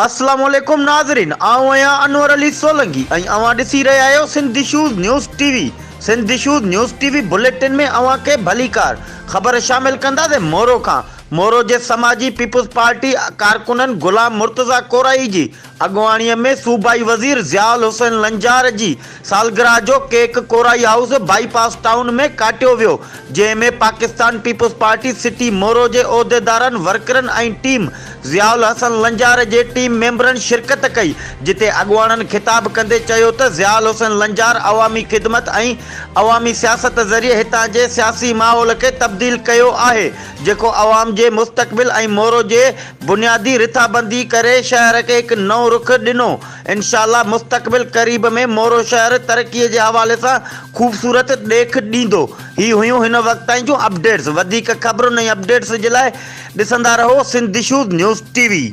اسلام عليڪم ناظرين آئون آهيان انور علي سولنگي ۽ اوهان ڏسي رهيا آهيو Sindh issues news T V Sindh issues news T V bulletin ۾ اوهان کي ڀليڪار خبر شامل ڪنداسين مورو کان مورو جي سماجي پيپلز پارٽي ڪارڪنن غلام مرتضيٰ ڪورائي جي اڳواڻي ۾ صوبائي وزير ضياء الحسين لنجار جي سالگرهه جو cake Korai house bypass town ۾ ڪاٽيو ويو، جنهن ۾ Pakistan peoples party city Moro جي عهديدارن، ورڪرن ۽ ٽيم ضياء الحسن لنجار جي ٽيم ميمبرن شرڪت ڪئي، جتي اڳواڻن خطاب ڪندي چيو ته ضياء الحسين لنجار عوامي خدمت ۽ عوامي سياست ذريعي هتان جي سياسي ماحول کي تبديل ڪيو آهي، جيڪو عوام جي مستقبل ۽ مورو جي بنيادي رٿابندي ڪري شهر کي هڪ نئون رخ ڏنو، انشاء الله مستقبل قريب ۾ مورو شهر ترقي جي حوالي سان خوبصورت ڏيک ڏيندو. هي هيون هن وقت تائين جون اپڊيٽس. وڌيڪ خبرن ۽ اپڊيٽس جي لاء ڏسندا رهو Sindh issues news T V.